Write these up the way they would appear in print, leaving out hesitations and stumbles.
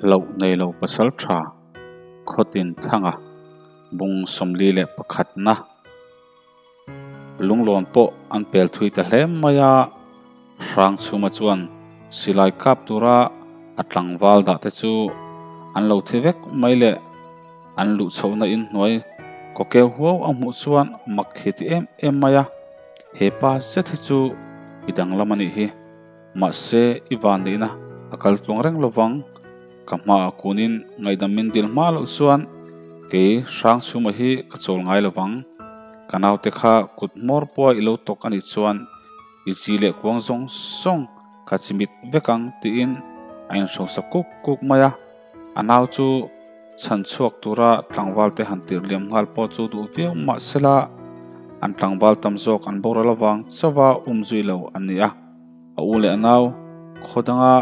Hlauh nei lo pasaltha Khawtin Thanga bung 41 na Lunglawn pawh an pel thui ta hle mai a, Hrangchhuma chuan silai kap tura a tlangval dah te chu an lo thi vek mai le. An luh chhohna inhnuai kawkeu huau a hmuh chuan mak hi ti em em mai a, he pa zet hi chu i danglam a nih hi. Mahse i vanneihna a kal tluang reng lovang, ka hmaah kunin ngaihdam min dil hma loh chuan kei Hrangchhuma hi ka chawl ngai lovang. Ka naute kha kut hmawr pawha i lo tawk a nih chuan i chi leh kuang zawng zawng ka chimit vek ang tiin a inhrosa kuk kuk mai a. A nau chu chhan chhuak tura tlangval te han tirh liam nghal pawh chu duh viau mah sela an tlangval tam zawk an boral avang chauha um zui lo an ni a. A u leh a nau khaw danga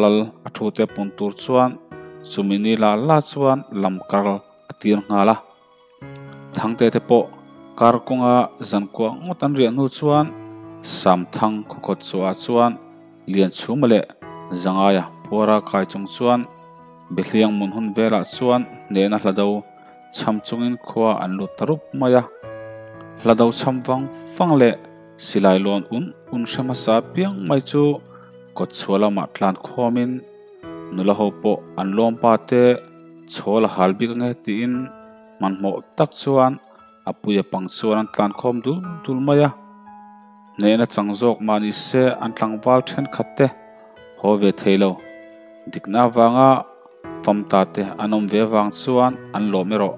lal a thu te pun tur chuan chumi ni la la chuan lam kar a tir nghal a. Thangte te pawh kar kawnga zankuah ngawt an riah hnu chuan Samthang khawkawt chhuah chuan Lianchhuma leh Zangaia phuara kai chung chuan Behliang mun hun velah chuan hnehna hlado chham chungin khua an lut ta rup mai a. Hlado chham vang vang leh silai lawn un un hre hmasa piang mai chu kawtchhuah lamah tlan khawmin nula ho pawh an lawm pa te chhawl a hal bik ange tiin hmanhmawh tak chuan a puia pang chuan an tlan khawm dul dul mai a. Hnehna chang zawk mah ni se an tlangval thenkhat te haw ve thei lo. Dikna avanga famta te an awm ve avang chuan an lawm erawh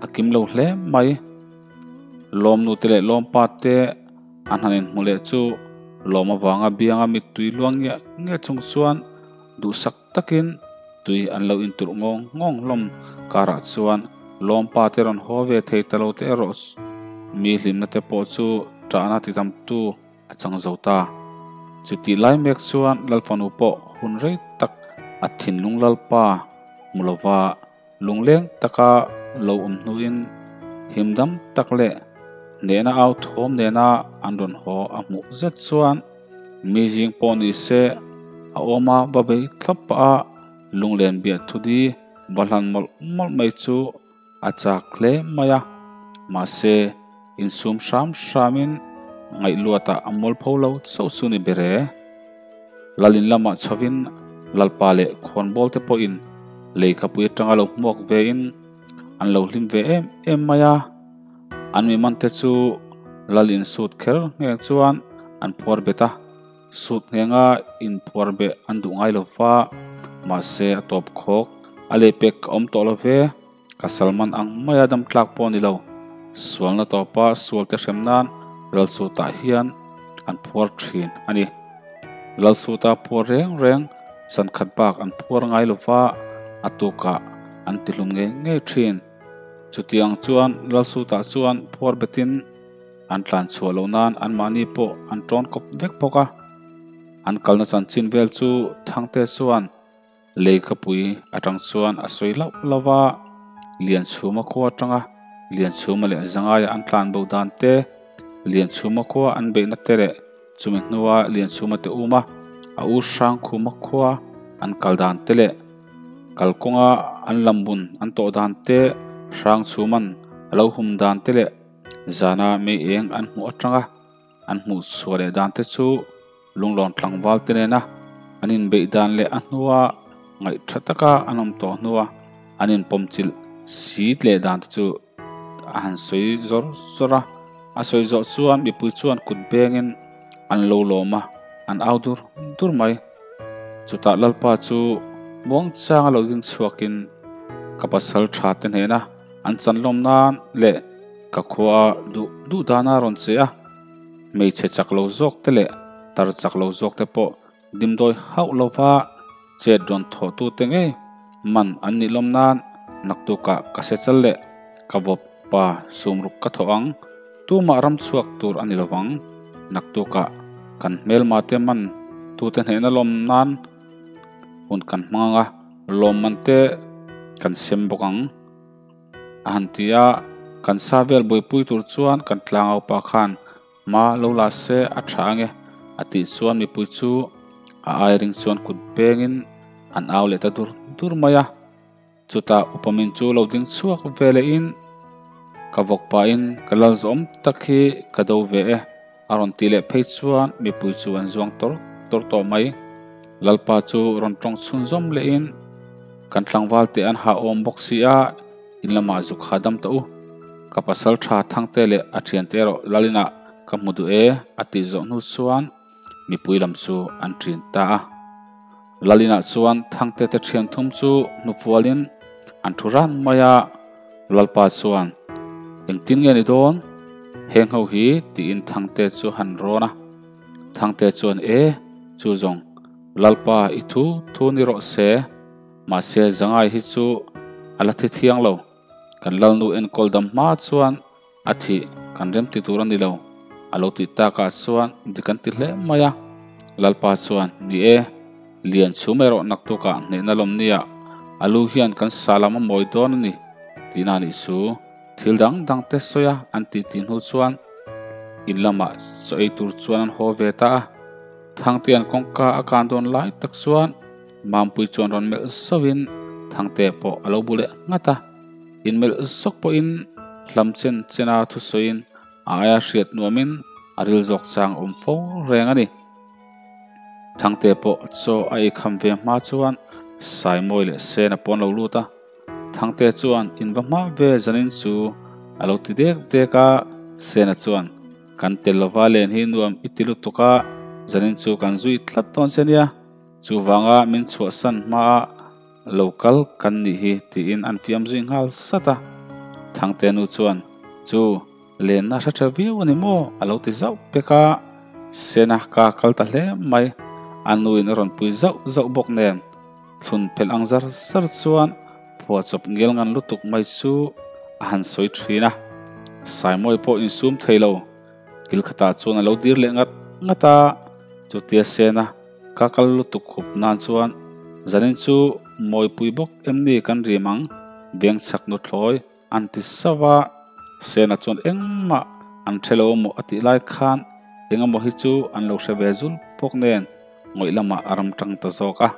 a kim lo hle mai. Lawmnu te leh lawmpa te an han inhmu leh chu lawm avanga bianga mittui luang ngiah ngiah chung chuan duhsak takin tui an lo inturh ngawng ngawng hlawm karah chuan lawmpa te rawn haw ve thei ta lo te erawh mi hlimna te pawh chu ṭahna ti tamtu a chang zo ta. Chutih lai mek chuan Lalfanu pawh hun rei tak a thinlung Lalpa hmu lova Lungleng taka lo awm hnuin himdam tak leh hnehna au thawm nena an rawn haw a hmuh zet chuan mi zing pawh ni se a awma va bei thlawp pah a lunglen biah thudi va hlan mawlh mawlh mai chu a chak hle mai a. Mahse, insum hram hramin ngaihluatah a mualpho lo chauh chu ni ber e. Lalin lamah chhovin Lalpa leh khawnbawl te pawhin leikapui atanga lo hmuak vein an lo hlim ve em em mai a. An miman te chu Lal insut kher ngheng chuan an phuar bet a, sut nghenga inphuar beh an duh ngai lo va, mahse a tawp khawk a lehpek a awm tawh lo ve. Ka salman ang maia dam tlak pawh a ni lo. Sualna tawpa sualte hrem nan Lalsutah hian an phuar thin a ni. Lalsuta phuar reng reng zan khat bak an phuar ngai lo va, a tukah an tihlum ngei ngei thin. Chutiang chuan Lalsutah chuan phuar betin an tlan chhuah loh nan anmahni pawh an tawn kawp vek bawk a. An kalna chanchin vel chu Thangte chuan Leikapui atang chuan a sawi lauh lauh a, Lianchhuma khua atanga Lianchhuma leh Zangaia an tlan bo dan te, Lianchhuma khua an beihna te leh chumi hnua Lianchhuma te uma a u Hrangkhuma khua an kal dan te leh kalkawnga an lambun an tawh dan te, Hrangchhuman a lo hum dan te leh zana mei eng an hmuh atanga an hmuh chhuah leh dan te chu Lunglawn tlangval te nena an inbeih dan leh a hnua ngaih tha taka an awm tawh hnua an inpawm chilh si leh dan te chu a han sawi zawr zawr a. A sawi zawh chuan mipui chuan kut bengin an lo lawm a, an au dur dur mai. Chutah Lalpa chu muangchanga lo ding chhuakin ka pasal tha te hnena an chanlawm nan leh ka khua duh duh dana rawn che a. Hmeichhe chak lo zawk te leh tar chak lo zawk te pawh dimdawi hauh lova chet rawn thawh tu te ngei man an nih lawm nan naktukah ka se chal leh ka vawp pa sumruk ka thawh ang tumah ram chhuak tur a ni lovang naktukah kan hmelma te man tu te hnehna lawm nan hun kan hmang anga lawmman te kan sem bawk ang. A han ti a, kan sa vel buaipui tur chuan kan tlangau pa khan hma lo la se a tha ange a tih chuan mipui chu a airing chuan kut pengin an au leh ta dur dur mai a. Chutah upamin chu lo ding chhuak ve lehin, Ka vawk pahin ka lal zawm tak hi ka do ve e, a rawn tih leh phei chuan mipui chu an zuang tawr tawr tawh mai. Lalpa chu rawn tawng chhunzawm lehin, Kan tlangval te an hahawm bawk si a, in lamah zuk ha dam ta u. Ka pasal tha Thangte leh a thiante erawh Lalinah ka hmu duh e, a tih zawh hnu chuan mipui lam chu an ṭin ta a. Lalinah chuan Thangte te ṭhian thum chu hnufualin an ṭhu ran mai a, Lalpa chuan, Engtin nge ni dawn? Heng ho hi tiin Thangte chu han rawn a. Thangte chuan, E, chu zawng, Lalpa i thu thu ni rawh se, mahse zangai hi chu a la thi thiang lo. Kan Lalnu enkawl dam hma chuan A thih kan rem ti tur a ni lo, a lo tih takah chuan dik an ti hle mai a. Lalpa chuan, Ni e, lian chhum erawh naktukah hnehna lawm nia, a lu hian kan sa lam a mawi dawn a ni, tihna a nih chu. Thil dang dang te sawi a an tih tih hnu chuan in lamah chaw ei tur chuan an haw ve ta a. Thangtea'n kawngka a kan dawn lai tak chuan Mampui chuan rawn melh zauhin Thangtea pawh a lo bu leh nghat a. Inmelh zawk pawhin hlam chen chena thusawiin a aia hriat nuamin a ril zawk chang a awm fo reng a ni. Thangte pawh chaw a ei kham ve hma chuan Saimawi leh Sena pawh an lo lut a. Thangte chuan in va hma ve zanin chu a lo ti dek dek a, Sena chuan kan tel lova len hi nuam i ti lutuk a, zanin chu kan zui tlat dawn che nia, chuvanga min chhuahsan hmaa Lo kal kan nih hi tiin an fiam zui nghal sat a. Thangte nu chuan, Chu, lenna hre tha viau a ni maw? a lo ti zauh pek a. Sena ka kal ta hle mai, a nuin a rawn pui zauh zauh bawk nen. Thlun phelh ang zar zar chuan phuahchawp ngial ngan lutuk mai chu a han sawi thin a. Saimawi pawh insum thei lo, kil khatah chuan a lo dir leh ngat ngat a. Chutia Sena Ka kal lutuk khup nan chuan zanin chu mawipui bawk em ni kan rim ang, veng chhak nuthlawi an ti sauh a, Sena chuan engmah an hre lo emaw a tih lai khan eng emaw hi chu an lo hre ve zul bawk nen ngawih lamah a ram tang ta zawk a.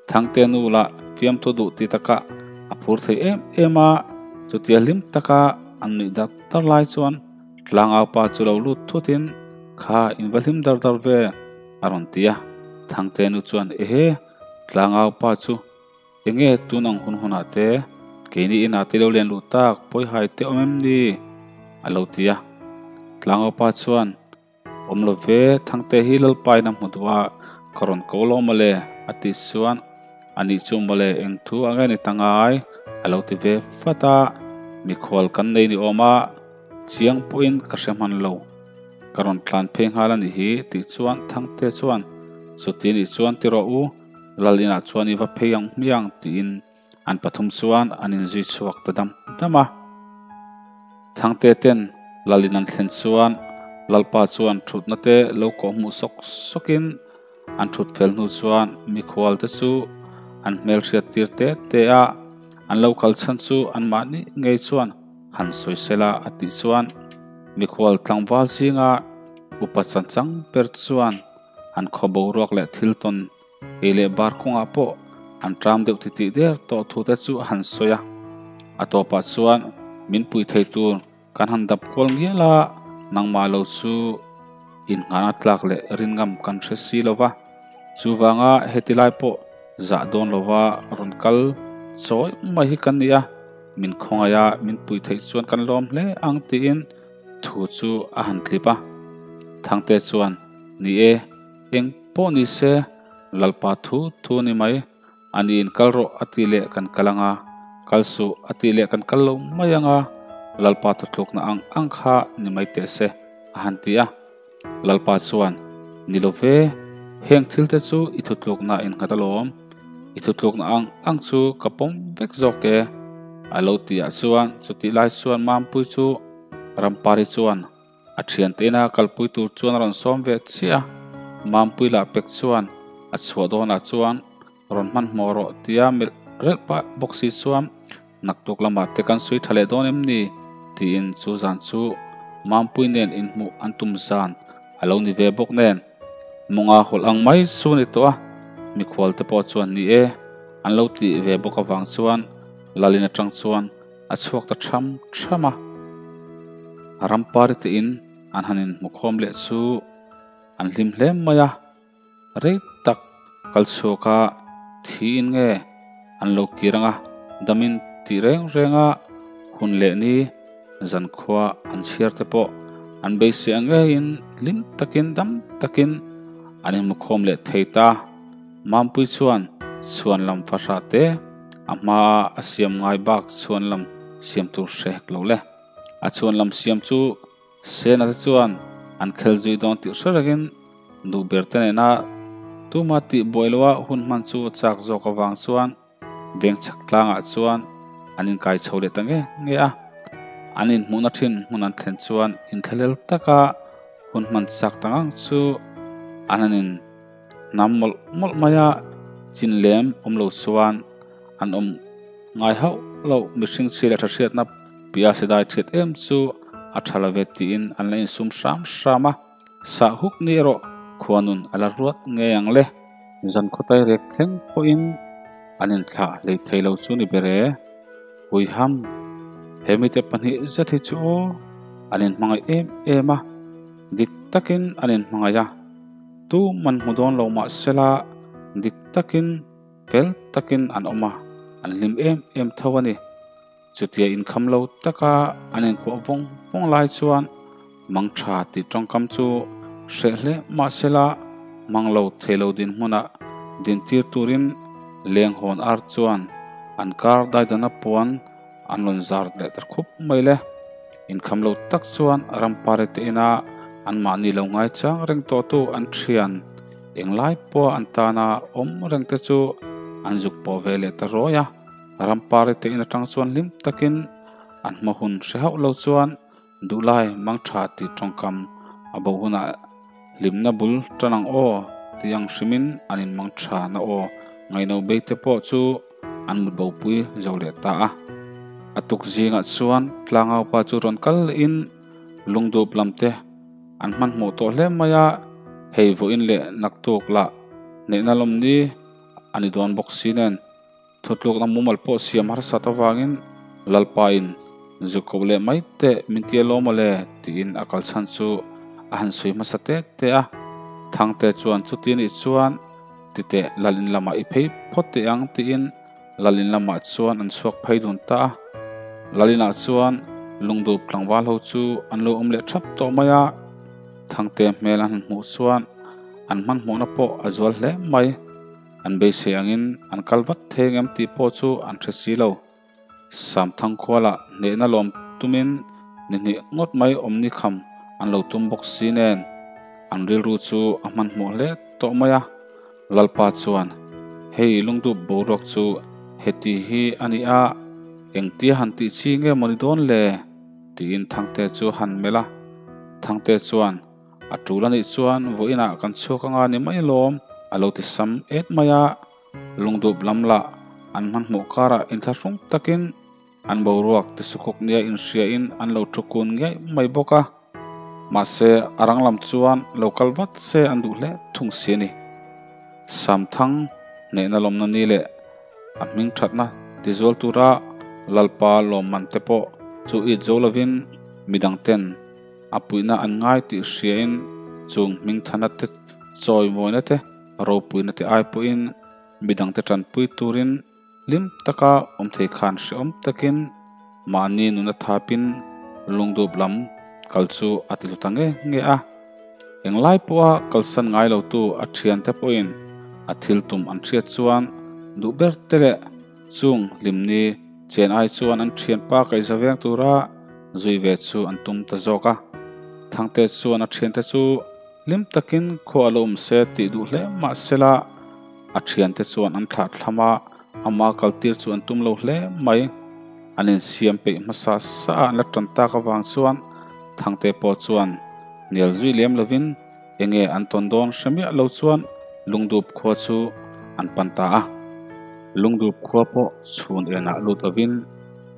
Thangte nu lah fiamthu duh ti takah a phur thei em em a, chutia hlim taka an nuih dar dar lai chuan tlangaupa chu lo lut thutin kha in va hlim dar dar ve. A rawn ti a, Thangte nu chuan, Ehe, tlangau pa chu enge tun ang hun hunah te keini inah te lo len luh tak pawihai te awm em ni? a lo ti a. Tlangau pa chuan, Awm lo ve, Thangte hi Lalpain a hmu duh a, ka rawn ko lo mawle, a tih chuan, Anih chu mawle eng thu a nge ni ta ngai? a lo ti ve fat a, Mikhual kan nei ni awm a, chiang pawhin ka hre hman lo. Ka rawn tlan phei nghal a nih hi tih chuan Thangte chuan chuti nih chuan ti rawh u, Lal inah chuan i va phei ang hmiang tiin an pathum chuan an inzui chhuak ta dam dam a. Thangte ten Lal in an thlen chuan Lalpa chuan thutna te lo kawh hmuh sawk sawkin an thut fel hnu chuan mikhual te chu an hmelhriat tir te te a, an lo kal chhan chu anmahni ngei chuan han sawi sela a tih chuan mikhual tlangval zinga upa chanchang ber chuan an khaw boruak leh thil tawn ei leh bar kawngah pawh an ṭam deuh titih der tawh thu te chu a han sawi a. A tawpah chuan min pui thei tur kan han dap kual ngial a, nangmah lo chu inngana tlak leh rinngam kan hre si lo va, chuvanga heti lai pawh zah dawn lova rawn kal chawi mai hi kan ni a, min khawngaih a, min pui theih chuan kan lawm hle ang tiin thu chu a han tlip a. Thangte chuan, Ni e, eng pawh ni se, Lalpa thu thu a ni mai, A niin kal rawh a tih leh kan kal anga, kal suh a tih leh kan kal lo mai anga, Lalpa thuthlukna ang ang kha ni mai teh se, a han ti a. Lalpa chuan, Ni lo ve, heng thil te chu i thutlukna a innghat alawm, i thutlukna ang ang chu ka pawm vek zawk e, a lo tih ah chuan chutih lai chuan Mampui chu Rampari chuan A thiante ina kalpui tur chuan a rawn sawm ve chiah a, Mampui lah pek chuan a chhuah dawnah chuan rawn hmanhmawh rawh tia melh relh pah bawk si chuan naktuk lamah te kan sawi tha leh dawn em ni tiin chu zan chu Mampui nen inhmuh an tum zan a lo ni ve bawk nen mawnga hawlh ang mai chu a ni tawh a, mikhual te pawh chuan ni e. an lo tih ve bawk avang chuan Lalin atang chuan a chhuak ta tham tham a. Rampari te in an han inhmukhawm leh chu an hlim hle mai a, rei tak kal chhuak a thiin nge an lo kir ang a, damin tih reng reng a hun leh ni zankhua an chhiar te pawh an beisei ang ngeiin hlim takin dam takin an inhmukhawm leh thei ta. Mampui chuan chhuan lam fahrah te a hmaa a siam ngai bak chhuan lam siam tur hre hek lo le. A chhuan lam siam chu Sena te chuan an khel zui dawn tih hre rengin duh ber te nena tuma tih buai loha hun hman chu a chak zawk avang chuan veng chhak tlangah chuan an inkai chho leh ta nge nge a. An inhmuhna thin hmun an thlen chuan inthlahlel taka hun hman chak ta ngang chu an han in hnam mawlh mawlh mai a, chin lem awm lo chuan an awm ngai hauh loh mihring chhi leh tha hriatna piah sidai thiat em chu a tha lo ve tiin an la insum hram hram a, sah huk ni erawh khuanun a la ruat ngei ang le. Zan khawtai rek thleng pawhin an inthlah hlei thei lo chu ni ber e. Huiham, he mite pahnih zet hi chu aw an inhmangaih em em a, dik takin an inhmangaih a, tu man hmu dawn lo mah sela dik takin fel takin an awm a, an hlim em em tho a ni. Chutia inkham lo taka an inkuah vawng vawng lai chuan mang tha tih tawngkam chu hreh hle mah sela mang lo thei lo dinhmunah dintir turin lenghawn ar chuan an kar daidana puan an rawn zar leh ta khup mai le. Inkham lo tak chuan rampari te ina anmahni lo ngaichang reng tawhtu an thian englai pawha an tana awm reng te chu an zuk pawh ve leh ta rawi a. Rampari te in atang chuan hlim takin an hma hun hre hauh lo chuan duhlai mang tha tih tawngkam a bo hunah hlimna bul tan ang aw tih ang hrimin an in mang tha na aw ngaino bei te pawh chu an mut bopui zo leh ta a. A tuk zingah chuan tlangaupa chu rawn kal lehin lungdup lam te an hmanhmawh tawh hle mai a, hei vawiin leh naktuk lah hnehna lawm ni a ni dawn bawk si nen. Thutlukna mumal pawh siam harsat avangin Lalpain zu koh leh mai teh min ti alawm awle tiin a kal chhan chu a han sawi hmasa te te a. Thangte chuan chuti anih chuan titeh Lalin lamah i phei phawt teh ang tiin Lalin lamah chuan an chhuak phei dun ta a. Lalinah chuan lungdup tlangval ho chu an lo awm leh thap tawh mai a. Thangte hmel an han hmuh chuan an hmanhmawhna pawh a zual hle mai. An beisei angin an kal vat thei engem tih pawh chu an hre si lo. Samthang khualah hnehna lawm tumin ni hnih ngawt mai awmni kham an lo tum bawk si nen an rilru chu a hmanhmawh hle tawh mai a. Lalpa chuan, Hei lungdup boruak chu heti hi a ni a, engtia han tih chi nge maw ni dawn le? tiin Thangte chu a han melh a. Thangte chuan, A tul anih chuan vawiinah kan chhuak anga ni mai lawm a lo ti sam et mai a, lungdup lam lah an hmanhmawh karah inthlahrung takin an boruak tisukawk nia inhriain an lo thu kun ngei mai bawk a, mahse a rang lam chuan lo kal vat se an duh hle thung si a ni. Samthang hnehna lawmna ni leh a hming thatna tizual tura Lalpa lawmman te pawh chu it zo lovin midang ten A puihna an ngai tih hriain chung hmingthana te chawimawina te ropuina te ai pawhin midangte tanpui turin hlim taka awm thei khan hrehawm takin mahni nuna thapin lungdup lam kal chu a ti hlu ta nge nge a. Englai pawha kalsan ngai lotu a thiante pawhin a thil tum an hriat chuan duh ber te leh chung hlimni chen ai chuan an thianpa kaihza veng tura zui ve chu an tum ta zawk a. Thangte chuan a thiante chu hlim takin khua a lo awm se tih duh hle mah sela a thiante chuan an thlah thlam a, ama kaltir chu an tum lo hle mai. An insiam peih hmasa sa a an la tan tak avang chuan Thangte pawh chuan hnial zui lem lovin enge an tawn dawn hre miah lo chuan Lungdup khua chu an pan ta a. Lungdup khua pawh chhun enah lut lovin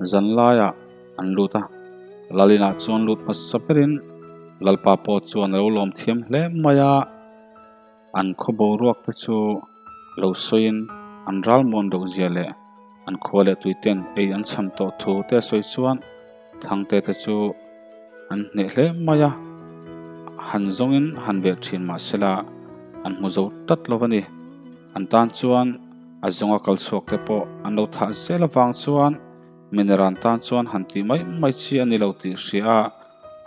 zan laiah an lut a, Lalinah chuan lut hmasa berin Lalpa pawh chuan a lo lawm thiam hle mai a, an khaw boruak te chu lo sawiin an ralmuan loh zia leh an khua leh tuiten ei an cham tawh thu te a sawi chuan Thangte te chu an hneh hle mai a, han zawngin han veh thin mah sela an hmu zo tlat lo a ni. An tan chuan a zawnga kal chhuak te pawh an lo thah zel avang chuan Mineran tan chuan han tih mai mai chi a ni lo tih hria a,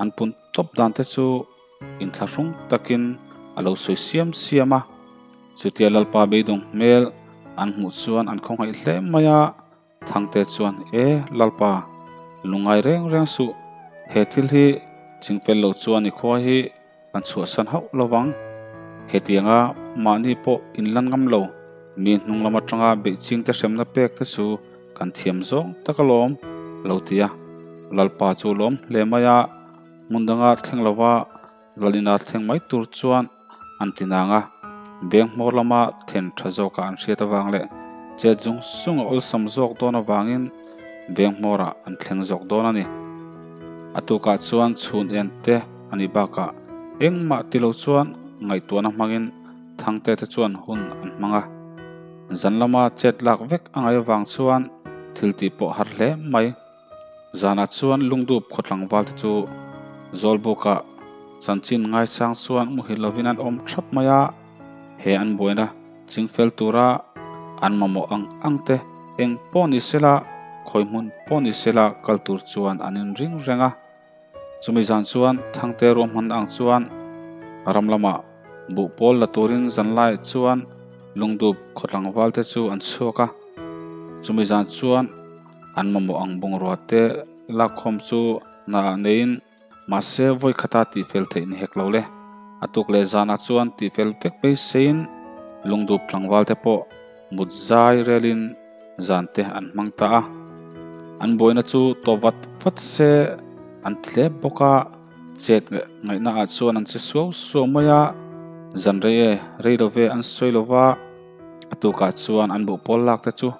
an pun tawp dan te chu inthlahrung takin a lo sawi siam siam a. Chutia Lalpa beidawng hmel an hmuh chuan an khawngaih hle mai a, Thangte chuan, E Lalpa, lungngai reng reng suh, he thil hi chingfel lo chuan i khua hi kan chhuahsan hauh lo vang. Hetianga mahni pawh inlan ngam lo, mi hnung lam atanga beih chingte hremna pek te chu kan thiam zawng tak alawm, a lo ti a. Lalpa chu lawm hle mai a, hmun danga thleng lova Lalina thleng mai tur chuan an ti nang a, veng hmawr lama then tha zawka an hriat avang leh chet zung zung a awlsam zawk dawn avangin veng hmawrah an thleng zawk dawn a ni. A tukah chuan chhun en te a nih bakah engmah ti lo chuan ngaihtuahna hmangin Thangte te chuan hun an hmang a. Zan lama chet lak vek a ngaih avang chuan thil tih pawh har hle mai. Zanah chuan lungdup khaw tlangval te chu Zawlbukah chanchin ngaichang chuan muhil lovin an awm thap mai a, he an buaina chingfel tura an mamawh ang ang te eng pawh ni sela, khawi hmun pawh ni sela kal tur chuan an inring reng a. Chumi zan chuan Thangte ruahman ang chuan ram lamah buh pawl la turin zanlaiah chuan lungdup khaw tlangval te chu an chhuak a, chumi zan chuan An mamawh ang bungrua te lakkhawm chu hna ah neiin mahse vawi khata tihfel theih ni hek lo le. A tuk leh zanah chuan tihfel vek beiseiin lungdup tlangval te pawh mut zai relin zan te an hmang ta a. An buaina chu tawp vat vat se an ti hle bawk a, chet ngaihna ah chuan an che suau suau mai a, zan rei e rei lo ve an sawi lo va, a tukah chuan an buh pawl lak te chu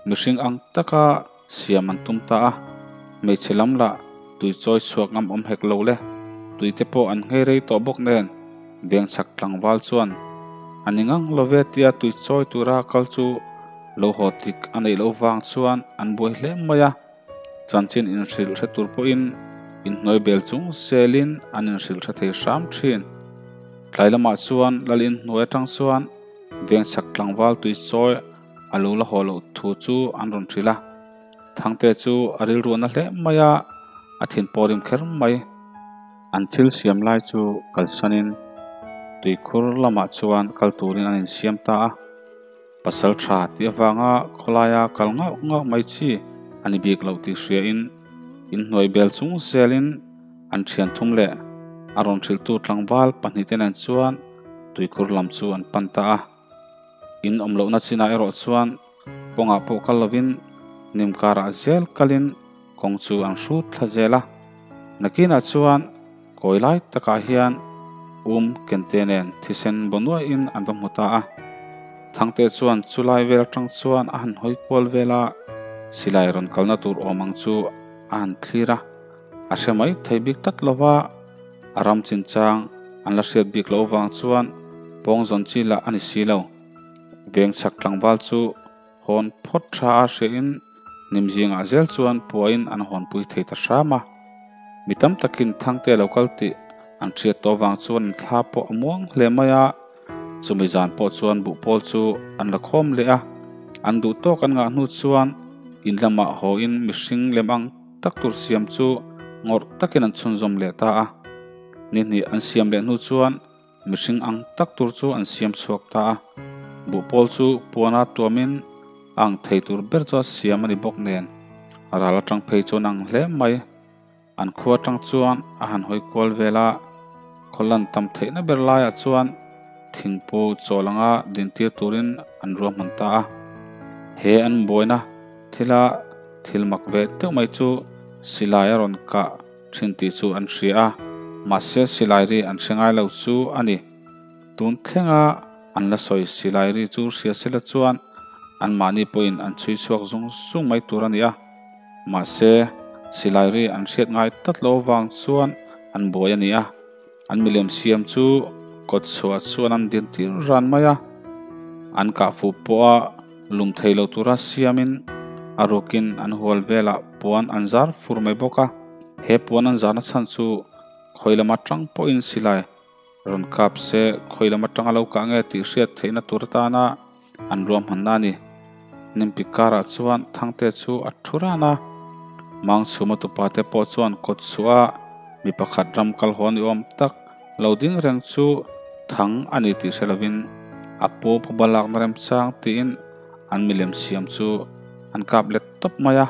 Mihring ang taka siam an tum ta a, hmeichhe lam lah tui chawi chhuak ngam awm hek lo le, tui te pawh an nghei rei tawh bawk nen veng chhak tlangval chuan a ni ngang lo ve tia tui chawi tura kal chu lo haw tik a neih loh vang chuan an buai hle mai a, chanchin inhrilh hre tur pawhin inhnuai bel chung zelin an inhrilh hre thei hram thin. Tlai lamah chuan lal inhnuai atang chuan veng chhak tlangval tui chawi A lo la haw loh thu chu an rawn hrilh a, Thangte chu a rilru na hle mai a, a thin pawh rim kher mai. An thil siam lai chu kalsanin tuikhur lamah chuan kal turin an insiam ta a, pasal tha tih avanga khawlaia kal ngauh ngauh mai chi a ni bik loh tih hriain inhnuai bel chung zelin an thian thum leh a rawn hrilhtu tlangval pahnihte nen chuan tuikhur lam chu an pan ta a. In awm lohna chinah erawh chuan kawngah pawh kal lovin hnim karah zel kalin kawng chu an hrut thla zel a. Nakinah chuan kawi lai takah hian um kente nen thisen baw nuaihin an va hmu ta a. Thangte chuan chulai vel atang chuan a han hawi kual vel a, silai rawn kalna tur awm ang chu a han thlir a. A hre mai thei bik tlat lova, a ram chinchang an la hriat bik loh vang chuan pawng zawn chi lah a ni si lo. Veng chhak tlangval chu hawn phawt tha a hriahin hnim zingah zel chuan puain an hawnpui thei ta hram a. Mi tam takin Thangte lo kal tih an hriat tawh vang chuan an thla pawh a muang hle mai a, chumi zan pawh chuan buhpawl chu an la khawm leh a, an duh tawk an ngah hnu chuan in lamah hawin mihring lem ang tak tur siam chu ngawrh takin an chhunzawm leh ta a. Ni hnih an siam leh hnu chuan mihring ang tak tur chu an siam chhuak ta a. Buhpawl chu puana tuamin a ang thei tur ber chu a siam a ni bawk nen ral atang phei chuan a ang hle mai. An khua atang chuan a han hawi kual vel a, khaw lan tam theihna ber laiah chuan thingpu chawl anga dintir turin an ruahman ta a. He an buaina thila thil mak ve deuh mai chu silai a rawn kah thin tih chu an hria a, mahse silai ri an hre ngai lo chu a ni. Tun thlenga an la sawi silai ri chu hria sela chuan anmahni pawhin an chhui chhuak zung zung mai tur a ni a, mahse silai ri an hriat ngai tlat lo avang chuan an buai a ni a. An milem siam chu kawt chhuah chuan an din tir ran mai a, an kah fuh pawha lum thei lo tura siamin a rukin an hual velah puan an zar fur mai bawk a. He puan an zarna chhan chu khawi lam atang pawhin silai rawn kap se khawi lam atanga lo kah nge tih hriat theihna tur atana an ruahmanna a ni. Nimpi karah chuan Thangte chu a thu ran a, Mangchhuma tupa te pawh chuan kawt chhuah a mi pakhat ram kal haw ni awm tak lo ding reng chu Thang a ni tih hre lovin a pu phuba lakna remchang tiin an milem siam chu an kap let tawp mai a.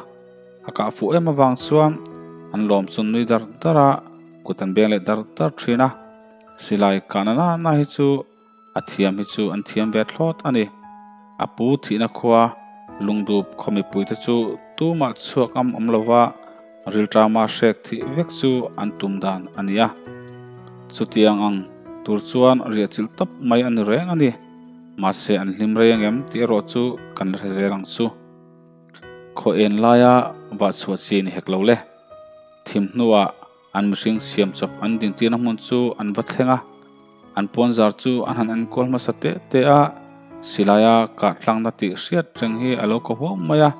A kah fuh em avang chuan an lawm chu nui dar dar a, kut an beng leh dar dar thin a. Silai kahna nana hi chu a thiam hi chu an thiam ve thlawt a ni. A pu thihna khua lungdup khaw mipuite chu tumah chhuak am awm lova rilṭama hrek thih vek chu an tum dan a ni a. Chutiang ang tur chuan riahchilh tawp mai a ni reng a ni. Mahse an hlim rei angem tih erawh chu kan la hre zel ang chu. Khaw en laia vah chhuah chi ni hek lo le. Thim hnuah an mihring siam chawp an dintirna hmun chu an va thleng a, an puanzar chu an han enkawl hmasa teh teh a, silaia kah tlangna tih hriat reng hi a lo kaw huau mai a.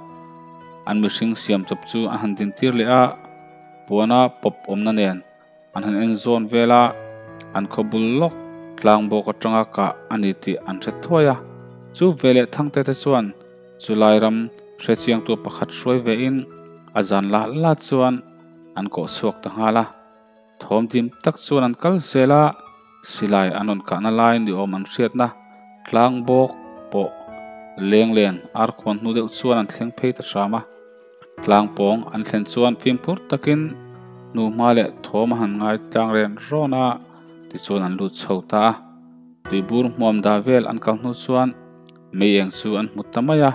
An mihring siam chawp chu an han dintir leh a, puana pawp awmna nen an han en zawn vel a, an khaw bul lawk tlang bawk atanga kah a ni tih an hre thuai a. Chu veleh Thangte te chuan Chulai ram hrechiangtu pakhat hruai vein a zan lah lah chuan an kawh chhuak ta nghal a. Thawm dim tak chuan an kal zel a, silai an rawn kahna lai ni awm an hriatna tlang bawk pawh leng len ar khuan hnu deuh chuan an thleng phei ta hram a. Tlang pawng an thlen chuan fimkhur takin hnuhma leh thawm a han ngai tlang ren rawn a, tichuan an lut chho ta a. Tuibur hmuam dah vel an kal hnu chuan Mei eng chu an hmu ta mai a,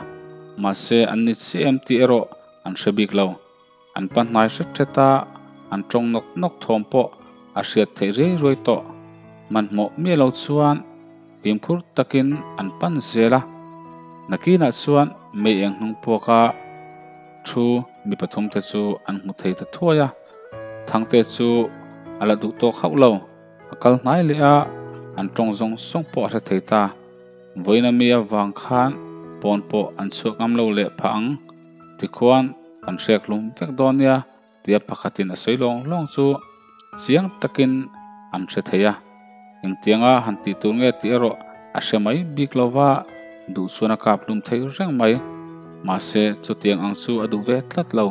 mahse an ni chiah em tih erawh an hre bik lo. An pa hnai hret hret a, an tawng nawk nawk thawm pawh a hriat theih riai ruai tawh. Hmanhmawh miah lo chuan fimkhur takin an pan zel a, nakinah chuan mei eng hnung puaka thu mi pathumte chu an hmu thei ta thuai a, Thangte chu a la duh tawk hauh lo. A kal hnai leh a, an tawng zawng zawng pawh a hre thei ta. Vawiin ami avang khan pawn pawh an chhuak ngam lo leh phah ang, tikhuan kan hrek hlum vek dawn nia tia pakhatin a sawi lawng lawng chu chiang takin an hre thei a. Engtianga han tih tur nge tih erawh a hre mai bik lo va, duh chuan a kap hlum thei reng mai. Mahse chutiang ang chu a duh ve tlat lo.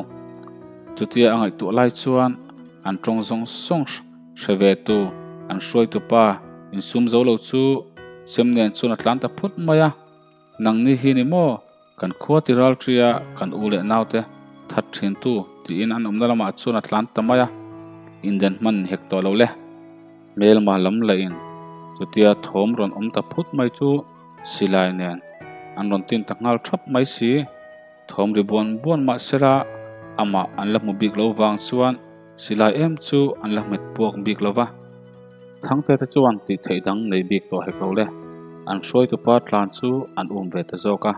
Chutia a ngaihtuah lai chuan an tawng zawng zawng Hre ve tu, an hruaitu pa insum zo lo chu chem nen chuan a tlan ta phut mai a, Nangni hi ni maw, kan khua ti ral ṭia kan u leh naute that ṭhin tu tiin an awmna lamah chuan a tlan ta mai a, inden hman ni hek tawh lo le. Hmelma lam lahin chutia thawm rawn awm ta phut mai chu silai nen an rawn tin ta nghal ṭhap mai si. Thawm ri buan buan mah sela amah an la hmu bik lo vang chuan silai em chu an la hmet puak bik lo va. Thangte te chuan tih theih dang nei bik tawh hek lo le, an hruaitupa tlan chu an um ve ta zawk a.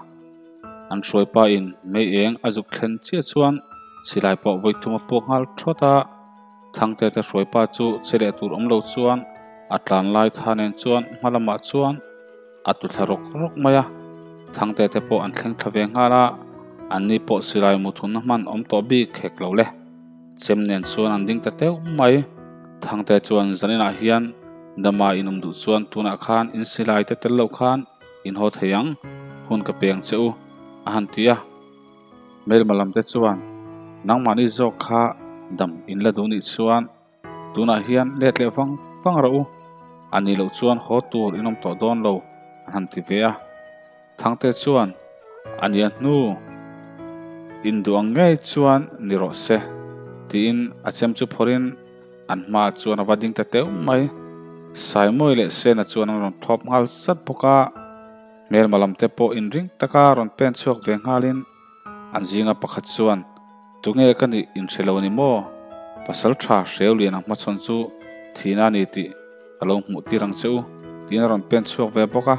An hruaipa in mei eng a zuk thlen chiah chuan silai pawh vawi thum a puak nghal thawt a. Thangte te hruaipa chu che leh tur awm lo chuan a tlan lai tha nen chuan hma lamah chuan a tu thla rawk rawk mai a, Thangte te pawh an thleng thla ve nghal a, an ni pawh silai muthunna hman awm tawh bik hek lo le. Chem nen chuan an ding ta teuh mai. Thangte chuan zaninah hian dama in awm duh chuan tunah khan in silai te tel lo khan in haw thei ang, hun ka peng che u, a han ti a. Hmelma lam te chuan nangmahni zawk kha dam in la duh nih chuan Tunah hian let leh vang vang rawh u, a nih loh chuan haw tur in awm tawh dawn lo an han ti ve a. Thangte chuan a nia hnu induh ang ngei chuan ni rawh se tiin a chem chu phawrhin an hmaah chuan a va ding ta teuh mai. Saimawi leh Sena chuan an rawn thlawp nghal zat bawk a, hmelma lam te pawh inring taka rawn pen chhuak ve nghalin an zinga pakhat chuan Tunge ka nih inhre lo ni maw? Pasal tha hreu lian ang hmachhawn chu thihna a ni tih ka lo hmuh tir ang che u, tiin a rawn pen chhuak ve bawk a.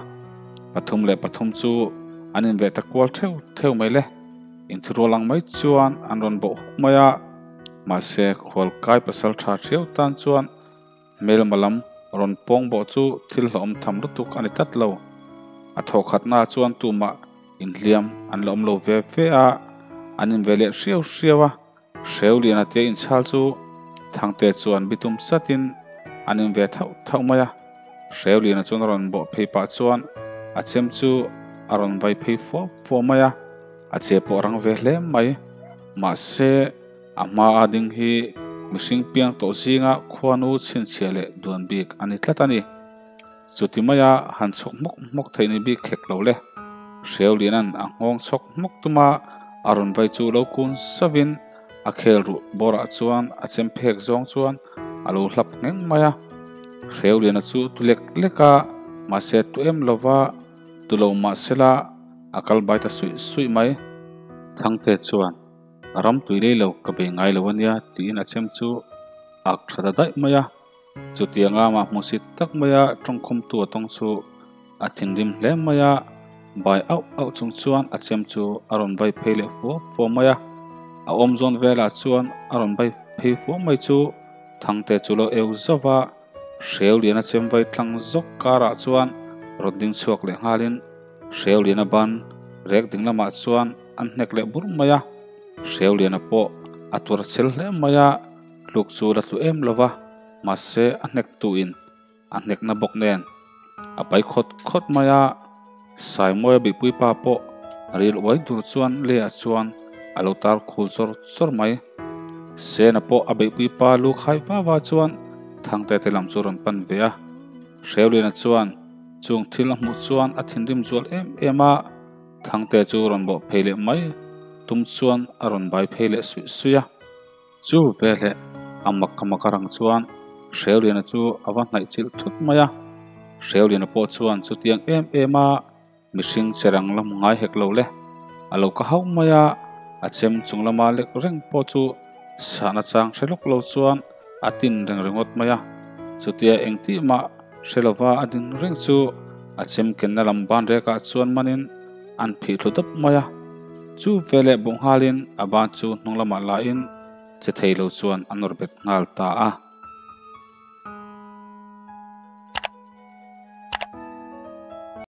Pathum leh pathum chu an inveh ta kual theuh theuh mai le. Inthirual ang mai chuan an rawn bawh huk mai a, mahse khualkai pasal tha hreu tan chuan Hmelma lam rawn pawng bawh chu thil hlauhawm tham lutuk a ni tlat lo. A thawhkhatnaah chuan tumah Inhliam an la awm lo ve ve a, an in ve leh hriau hriau a, Hreuliana tia inchhal chu Thangte chuan bitum satin an in ve thauh thauh mai a. Hreuliana chuan a rawn bawh phei pah chuan a chem chu a rawn vai phei fuah fuah mai a, a che pawh a rang ve hle mai. Mahse, a hmaa ding hi mihring piang tawh zinga khuanu chhinchhiah leh duan bik a ni tlat a ni. Chuti maia han chhawk hmawk hmawk theih ni bik khek lo le. Hreuliana'n a nghawng chhawk hmawk tuma a rawn vai chu lo kun savin a khel ruh bawrah chuan a chem phek zawng chuan a lo hlap ngheng mai a. Hreuliana chu tu lek lek a, mahse tu em lova tu lo mahsela a kal bai ta suih suih mai. Thangte chuan ram tui lei lo ka bei ngai lo ania tiin a chem chu ak tha ta daih mai a. Chutianga mah hmusit tak maia tawngkhumtu a tawng chu a thinrim hle mai a, bai auh auh chung chuan a chem chu a rawn vai phei leh fua fua mai a. A awm zawn velah chuan a rawn vai phei fua mai chu Thangte chu lo eu zauh va, Hreuliana chem vai tlang zawk karah chuan rawn ding chhuak leh nghalin Hreuliana ban rek ding lamah chuan an hnek leh bur mai a. Hreuliana pawh a tuar chel hle mai a. Tluk chu la tlu em lo va, mahse a hnek tuin a hnekna bawk nen a pai khawt khawt mai a, Saimawia bihpui pa pawh ril uai dur chuan leiah chuan a lo tar khul chawr chawr mai. Sena pawh a beihpui pa lu khai va va chuan Thangte te lam chu rawn pan ve a, Hreuliana chuan chung thil a hmuh chuan a thinrim zual em em a, Thangte chu rawn bawh phei leh mai tum chuan a rawn bai phei leh suih suih a. Chu veleh a mak ka mak a rang chuan Hreuliana chu a va hnaih chilh thut mai a. Hreuliana pawh chuan chutiang em em a mihring che rang lam ngai hek lo le. A lo ka hauh mai a, a chem chung lama lek reng pawh chu sahna chang hre lawk lo chuan a tin reng ringawt mai a. Chutia engtih mah hre lova a ding reng chu a chem kenna lam ban rekah chuan manin an phih thlu dawp mai a. Chu veleh bawh nghalin a ban chu hnung lamah lahin che thei lo chuan a nawr bet nghal ta a.